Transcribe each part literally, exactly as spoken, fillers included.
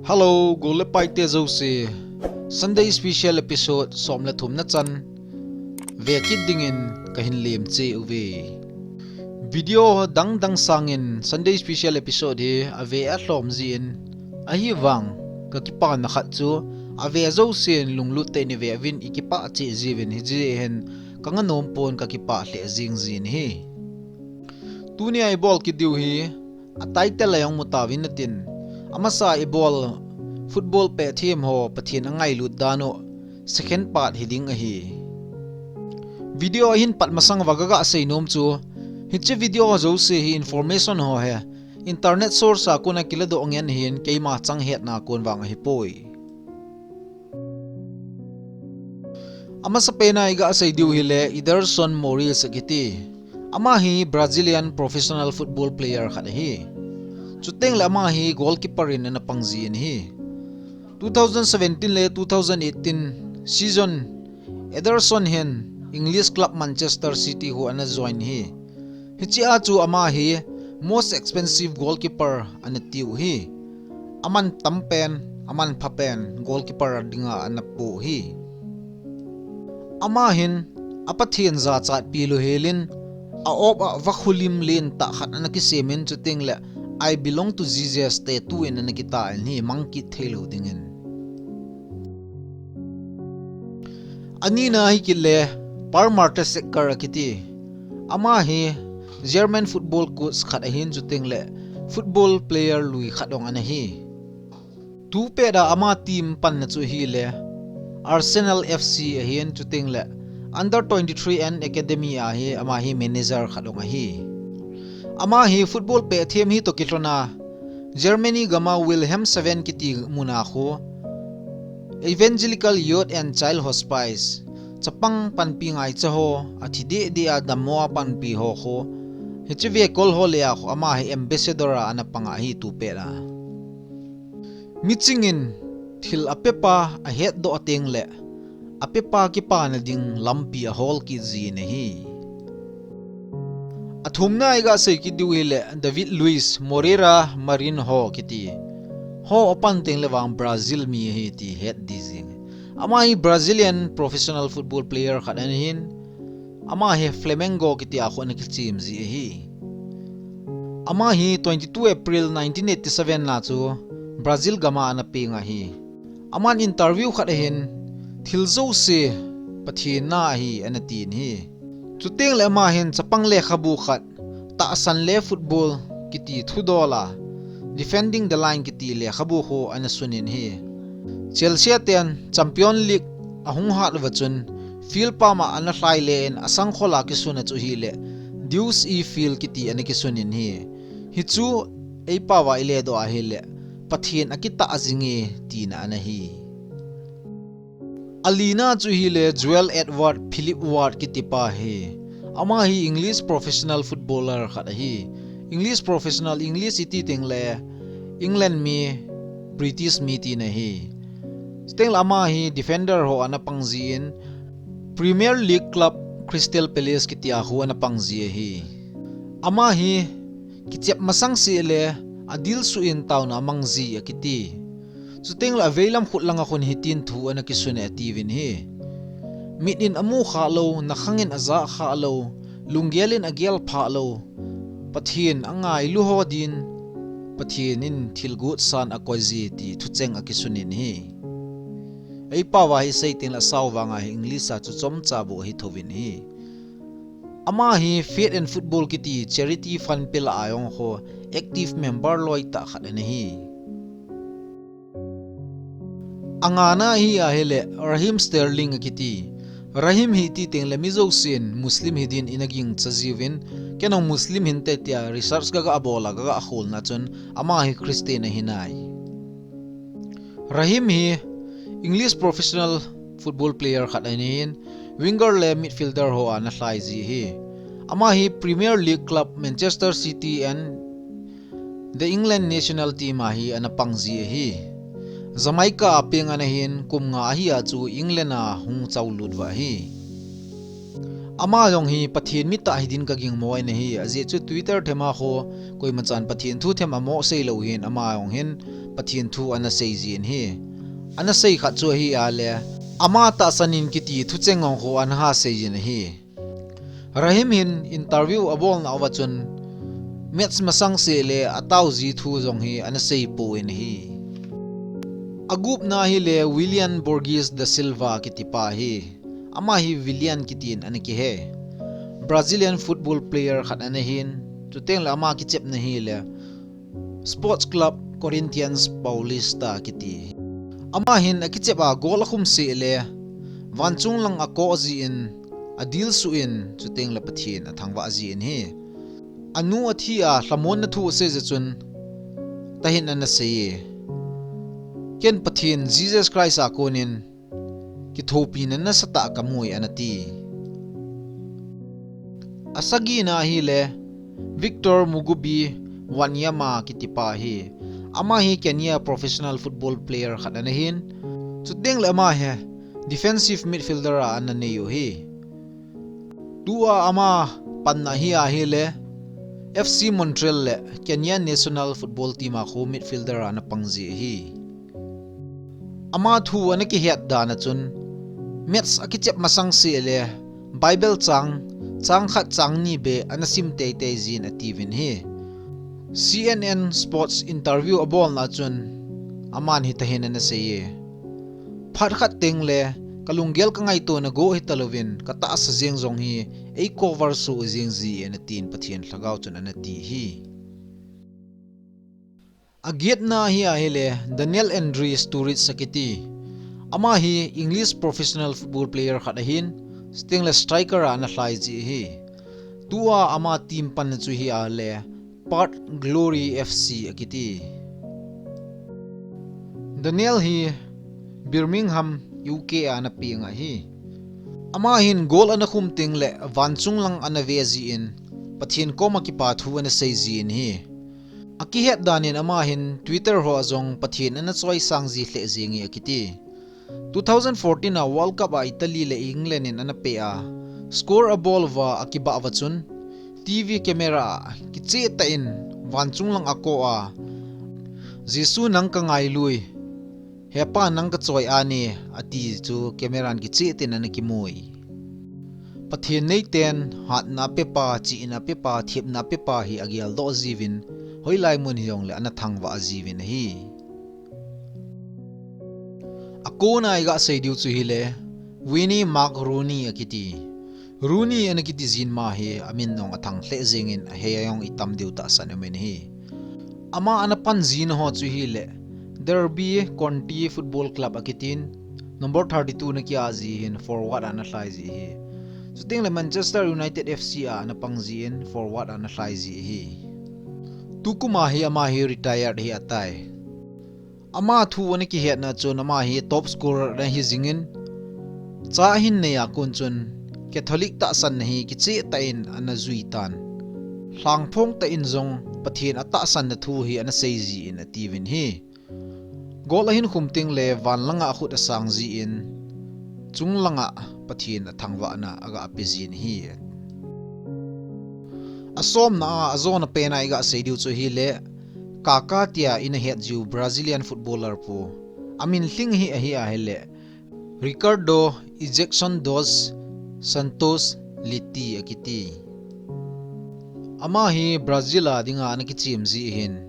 Hello, gol le paite jouse. Sunday special episode som le thum na chan ve kit dingin kahin lemcheh uve. Video dang dang sangin Sunday special episode hi ave alhom jin, ahivang kakipana khat chu ave jousen lunglut tah in ive uvin ikipah cheh jiuvin, hijeh hin kanga nom pon kakipah lheh jing jin ahi. Tunia ibol kit diu hi a title a jong mu tauvin natin, amasa ibol football petthem ho Pathen angailut dan u second part hiding ahi. Video ahin pat masang uva kaga seinom chu, hiche video ho jouse hi information ho ahi, internet source a kona kiladoh ngen ahin, keima chang hetna kon vang ahipoi. Amasapen a iga sei diu hile Ederson Moreira akiti. Ama hi Brazilian professional football player khat ahi. Chuteng le ama hi goalkeeper in ana pang jin ahi. Two thousand seventeen le two thousand eighteen season Ederson hin English club Manchester City ho ana join ahi. Hichea chu ama hi most expensive goalkeeper ana tiu ahi. Aman tampen, aman phapen goalkeeper dinga ana pu ahi. Ama hin a Pathen jachatpi louhel in, a op a vakhulim lentah khat ana kisemin, chuteng le "I belong to Jesus" tattoo in ana kitah in ahi, mang kit theilou dingin. Anina hi kit le Per Mertesacker akiti. Ama hi German football coach khat ahin, chuteng le football player lui khat jong ana hi. Tupet a ama team panna chu ahile Arsenal F C ahin, chuteng le under twenty-three and academy a hi ama hi manager khat jong ahi. Ama hi football petthem hi toh kilhon a Germany gam a Wilhelmshaven kiti mun a khu Evangelical Youth and Child Hospice, chapang panpi ngaicha ho, athi deh deh a dammo a panpi ho khu, hiche vekol ho lei a khu ama hi ambassador a ana pang ahi tupet a. Miching in thil apepa ahetdoh teng le apepa kipana ding lampi ahol kit jin ahi. Athumna iga sei kit diu hile David Luiz Moreira Marinho kiti. Ho apan teng le vang Brazil mi ahi ti het ding jing. Ama hi Brazilian professional football player khat ana hin, ama hi Flamengo kiti a khu ana kichem ji ahi. Ama hi twenty-two April nineteen eighty-seven na chu Brazil gam a ana peng ahi. Aman interview khat ahin, thil jouse Pathen na ahi ana tin ahi. Chuteng le ama hin chapang lekhabu khat, Tahsan le Football kiti thudol a Defending the Line kiti lekhabu khu ana sunin ahi. Chelsea ten Champion League ahung hat uva chun field pam a ana lhai le in asangkhol a kisun a chu ahile Deus Ex Field kiti ana kisunin ahi. Hichu eipao a iledoh ahile Pathen akitah jinge tina ana hi. Alina chu ahile Joel Edward Philip Ward kitipa ahi. Ama hi English professional footballer khat ahi. English professional, English iti teng le England mi, British mi tina ahi. Chuteng le ama hi defender ho ana pang jin, Premier League club Crystal Palace kiti a khu ana pang ji ahi. Ama hi kichep masang seh le adilsuh in taona amang ji akiti. Chuteng le aveilam khut langa khun hitin thu ana kisun e atiuvin ahi. Mit in amu khah lou, nakhang in aja khah lou, lunggel in agel phah lou, Pathen angailu ho din Pathen in thil gotsan akoi ji ti thucheng akisunin ahi. Eipao a hi sei teng le asao vang a hi English a chu chomcha bou ahi thouvin ahi. Ama hi Faith and Football kiti charity fund pelah a jong khu active member loi tah khat ana hi. Angana hi ahile Raheem Sterling akiti. Raheem hi iti teng le mi jousen Muslim hi din ina gingcha jiuvin, ken jong Muslim hinte tia research kaga bol a kaga kholna chun ama hi Christian ahi nai. Raheem hi English professional football player khat ahin, winger le midfielder ho a ana lhai ji ahi. Ama hi Premier League club Manchester City and the England national team a hi ana pang ji ahi. Jamaica a peng ana hin, kum nga ahi a chu England a hung chaulut uva ahi. Ama jong hi Pathen mitah hi din kaging mo in ahi, ajeh chu Twitter them a khu koima chan Pathen thu them amo sei lou hin, ama jong hin Pathen thu ana sei jin ahi. Ana sei khat chu ahi a le, ama tahsan in kiti thucheng ngong khu ana ha sei jin ahi. Rahim hin interview abolna uva chun, match masang seh le atao ji thu jong hi ana sei pon ahi. Agupna hi le William Borges da Silva kiti pa ahi. Ama hi William kitin ana kihe. Brazilian football player khat ana hin, chuteng le ama kichepna hi le Sports Club Corinthians Paulista kiti. Ama hin akichep a goal akhum seh le, vanchung lang akoh jin, adilsuh in, chuteng le Pathen athangvah jin ahi. Anu athi a lhamonna thu asei jeh chun, tahin ana sei e. Ken Pathen Jesus Christ a konin, kithopina nasatah kamui ana ti. Asagina hi le, Victor Mugubi Wanyama kiti pa ahi. Ama hi Kenya professional football player khat ana hin. Chuteng le ama hi defensive midfielder a ana nei u ahi. Tua ama panna hi ahi le, F C Montreal le Kenya national football team a khu midfielder a ana pang ji ahi. Ama thu ana kihet dan a chun, match akichep masang seh le, Bible chang, chang khat chang ni beh ana sim teitei jin atiuvin ahi. C N N Sports interview abolna a chun, aman hitahin ana sei e. Phat khat teng le, kalunggel kangaito na go hita louvin, katahsa jeng jong hi, ei cover soh jeng ji e ana tin Pathen lhagao chun ana ti ahi. Agiatna hi ahi le, Daniel Andre Sturridge akiti. Ama hi English professional football player khat ahin, chuteng le striker a ana lhai ji ahi. Tua ama team panna chu hi a le, Perth Glory F C akiti. Daniel hi Birmingham, U K a ana peng ahi. Ama hin goal ana khum teng le, vanchung lang ana ve jin, Pathen koma kipa thu ana sei jin ahi. Akihet dan in ama hin Twitter ho a jong Pathen ana choisang ji lheh jeng e akiti. Two thousand fourteen a World Cup a Italy le England in ana pe a, score abol uva akibah uva chun, T V camera a kicheh tah in vanchung lang akoh a, Jesu nang kangailui, He Pa nang kachoi a ne, ati chu camera in kicheh tah in ana kimui. Pathen neiten, hatna apepa, chihna apepa, thepna apepa hi ageldoh jiuvin, hoilai mun hijongle ana thangvah jiuvin ahi. Akona iga sei diu chu hile, Winnie Mark Rooney akiti. Rooney ana kiti jin ma hi, amin jong athang lheh jengin, ahei a jong itam diu tahsan umin ahi. Ama ana pan jin ho chu hile, Derby County Football Club akitin, number thirty-two ana kia ji hin forward ana lhai ji ahi. Chuteng le Manchester United F C a ana pang jin forward ana lhai ji ahi. Tukum a hi ama hi retired hi atai. Ama thu ana kihetna chun ama hi top scorer ana hi jingin, cha ahin nei a kon chun Catholic tahsanna hi kicheh tah in ana jui tan. Lhangphong tah in jong Pathen atahsanna thu hi ana sei jin atiuvin ahi. Goal ahin khum teng le van langa akhut asang jin, chung langa Pathen athangvahna aga pe jin ahi. Asomna a, ajona pen a iga sei diu chu hile, Kaká tia ina het jiu Brazilian footballer pu. Amin lhing hi ahi ahile, Ricardo Ejection dos Santos Leti akiti. Ama hi Brazil a dinga ana kichem ji ahin.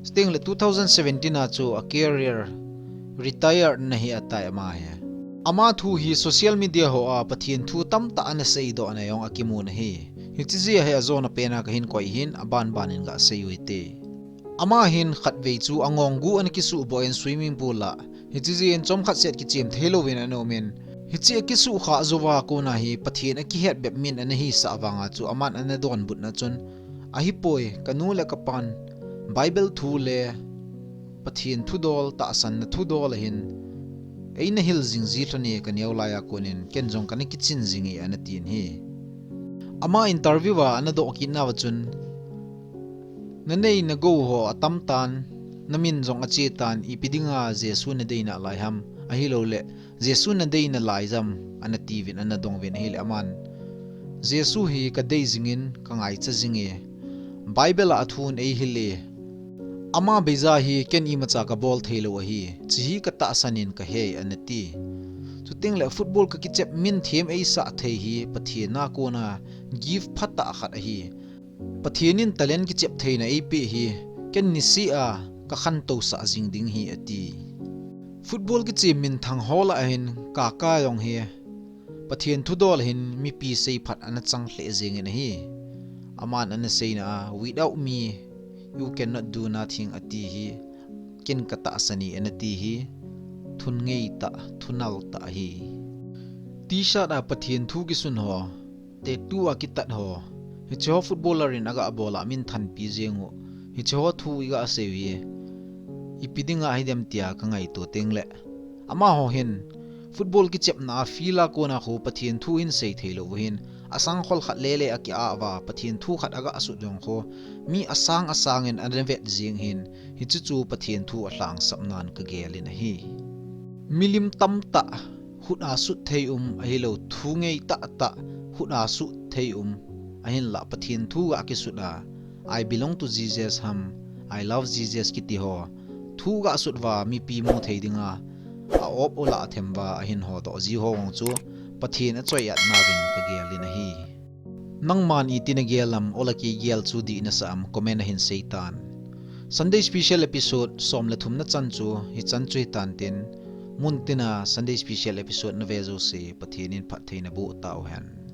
Chuteng le two thousand seventeen a chu a career retire na hi atai ama hi. Ama thu hi social media ho a Pathen thu tamtah ana seidoh na jong akimun ahi. Hiche jeh a hi ajona pen a kahin koi hin aban ban in ga sei u hite. Ama hin khatvei chu angong gu ana kisuhboh in swimming pool a. Hiche jeh in chomkhat seh kichem thei louvin ana um in. Hiche akisuhkhah jouva kona hi Pathen akihet bep min ana hisah vanga chu aman ana donbutna chun, ahipoi, kanu le kapan Bible thu le Pathen thudol, tahsanna thudol ahin, eina hil jing ji lhon e kaneo laiya konin, ken jong kana kichin jing e ana tin ahi. Ama interview a ana doh kitna uva chun, nanei nagou ho atam tan, namin jong ache tan, ipi dinga Jesu nadei nalai ham, ahilouleh, Jesu nadei nalai jam, ana tiuvin ana dong uvin ahile aman, Jesu hi kadei jingin kangaicha jing e. Bible a athun eihil e. Ama beija hi ken imacha kabol theilou ahi, hiche hi katahsan in kahei, anati. Chuteng le football kakichep min them eisah thei hi Pathen a kona gift phatah khat ahi. Pathen in talent kichep theina eipeh hi ken niseh a kakhantousah jing ding ahi, ati. Football kichep minthang ho lah a hin Kaka jong hi Pathen thudol hin mipi seiphat ana chang lheh jengin ahi. Aman ana seina a, "Without me, you cannot do nothing," ati hi. Ken katahsan e, anati hi. Thun ngeitah, thunal tah ahi. T-shirt a Pathen thu kisun ho, tattoo a kitat ho, hiche ho footballer in agabol a min thanpi jeng u, hiche ho thu igasei u hi ipi dinga hidem tia kangaito teng le, amaho hin football kichepna a field a kona khu Pathen thu hin sei theilou u hin, asang khol khat lele akiah uva Pathen thu khat agasut jong khu mi asang asang in ana vet jeng hin, hiche chu Pathen thu alhangsap nan kagel in ahi. Milim tamtah khut a sut thei um, ahilou thu ngeitah tah khut a sut thei um, ahinlah Pathen thu ga kisut a, "I belong to Jesus" ham, "I love Jesus" kiti ho thu gasut uva mipi mu thei dinga a-op u lah a them uva ahin hodoh ji ho jong chu Pathen achoi-at nauvin kagel in ahi. Nangman iti nagel am, ole kigel chu dih nasah am, comment a hin seitan. Sunday special episode som le thum na chan chu hichan chu hitan tin, muntina Sunday special episode nave jouse Pathen in phatthei naboh tauhen.